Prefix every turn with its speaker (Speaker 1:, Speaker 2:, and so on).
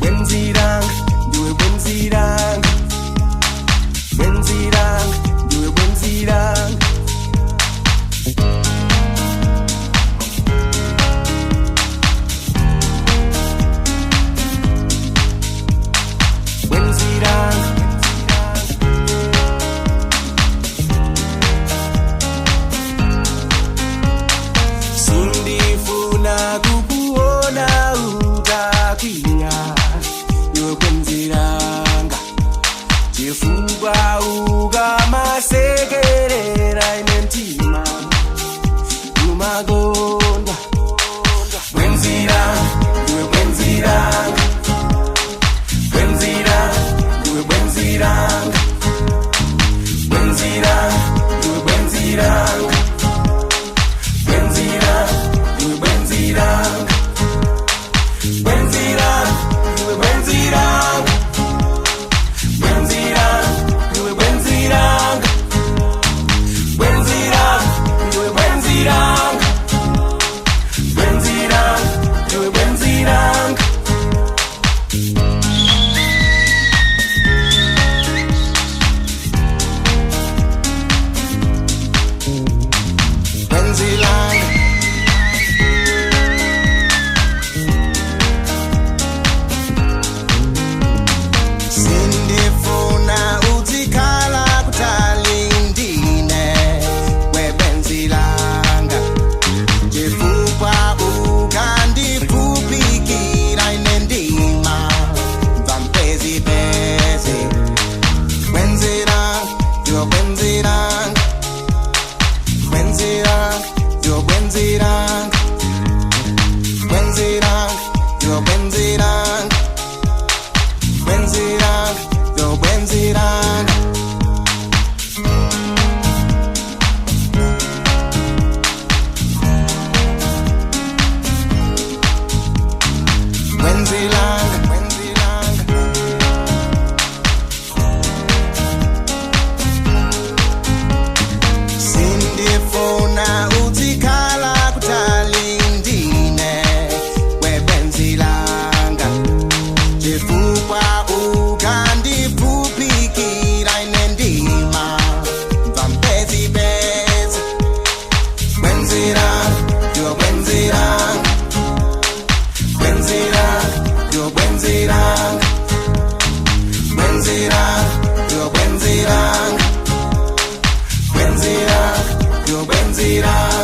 Speaker 1: Bwenzi langa, ndiwe bwenzi langa. Bwenzi langa, ndiwe bwenzi langa. Bwenzi langa. Sindifuna kukuona utakwinya, iwe bwenzi langa, chifukwa ukamasekerera ine mtima umagonda. Bwenzi langa, iwe bwenzi langa. Bwenzi langa, iwe bwenzi langa. Bwenzi langa, iwe bwenzi langa. Bwenzi langa, iwe bwenzi langa. Bwenzi langa, iwe bwenzi langa. Bwenzi langa, iwe bwenzi langa. Bwenzi langa, iwe bwenzi langa. Bwenzi langa, iwe bwenzi langa.
Speaker 2: Bwenzi langa. Sindifuna utsikhala kutali ndine webwenzi langa, chifukwa ukandifupikira ine ndima mvampezipezi. Bwenzi langa, ndiwe bwenzi langa. Bwenzi langa, ndiwe bwenzi langa. Bwenzi langa, ndiwe bwenzi langa. Bwenzi langa, ndiwe bwenzi langa. Bwenzi langa, bwenzi langa. Sindifuna utsikhala kutali ndine webwenzi langa, chifukwa ukandifupikira ine ndima mvampezipezi. Bwenzi langa, ndiwe bwenzi langa. Bwenzi langa, ndiwe bwenzi langa. Bwenzi langa, ndiwe bwenzi langa. Bwenzi langa, ndiwe bwenzi langa.